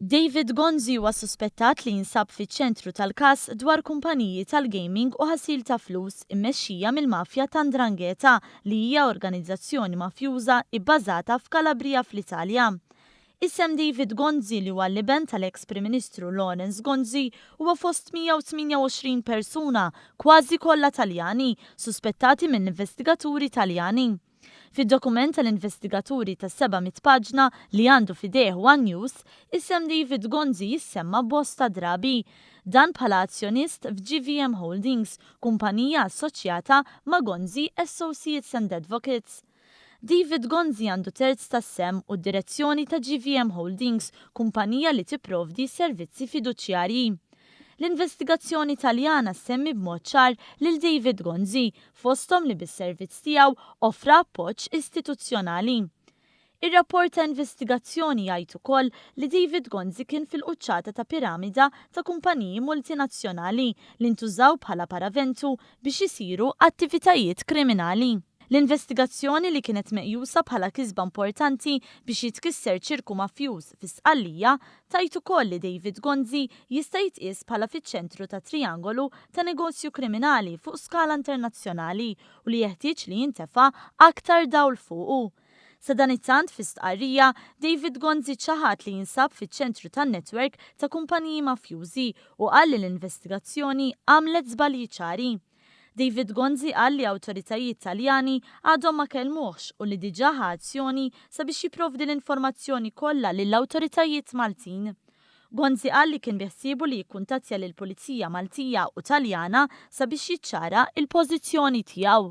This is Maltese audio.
David Gonzi huwa suspettat li jinsab fiċ-ċentru tal-każ dwar kumpaniji tal-gaming u ħasil ta' flus immexxija mill-mafja ta' 'Ndrangheta li hija organizzazzjoni mafjuża ibbażata f'Calabria fl-Italja. Isem David Gonzi li huwa l-iben tal-eks Prim Ministru Lawrence Gonzi huwa fost 128 persuna, kważi kollha Taljani, suspettati mill-investigaturi Taljani. Fid-dokument tal-investigaturi ta' 700 paġna li għandu f'idejh One News, isem David Gonzi jissemma bosta drabi. Dan bħala azzjonist f'GVM Holdings, kumpanija assoċjata ma' Gonzi Associates and Advocates. David Gonzi għandu terz tas-sehem u d-direzzjoni ta' GVM Holdings, kumpanija li tipprovdi servizzi fiduċjarji. L-investigazzjoni Taljana ssemmi b'mod ċar lil David Gonzi, fosthom li bis-servizz tiegħu offra appoġġ istituzzjonali. Ir-rapport ta' investigazzjoni jgħid ukoll li David Gonzi kien fil-quċċata ta' piramida ta' kumpaniji multinazzjonali li ntużaw bħala paraventu biex isiru attivitajiet kriminali. L-investigazzjoni li kienet meqjusa bħala kisba importanti biex jitkisser ċirku mafjuż fi Sqallija tgħid ukoll li David Gonzi jista' jitqies bħala fiċ-ċentru ta' trijangolu ta' negozju kriminali fuq skala internazzjonali u li jeħtieġ li jintefa' aktar dawl fuqu. Sadanittant fi stqarrija, David Gonzi ċaħad li jinsab fiċ-ċentru tan-netwerk ta' kumpaniji mafjużi u qal li l-investigazzjoni għamlet żbalji ċari. David Gonzi qal li awtoritajiet Taljani għadhom ma kellmuhx u li diġà ħa azzjoni sabiex jipprovdi l-informazzjoni kollha lill-awtoritajiet Maltin. Gonzi qal li kien biħsiebu li jikkuntattja lill-Pulizija Maltija u Taljana sabiex jiċċara l-pożizzjoni tiegħu.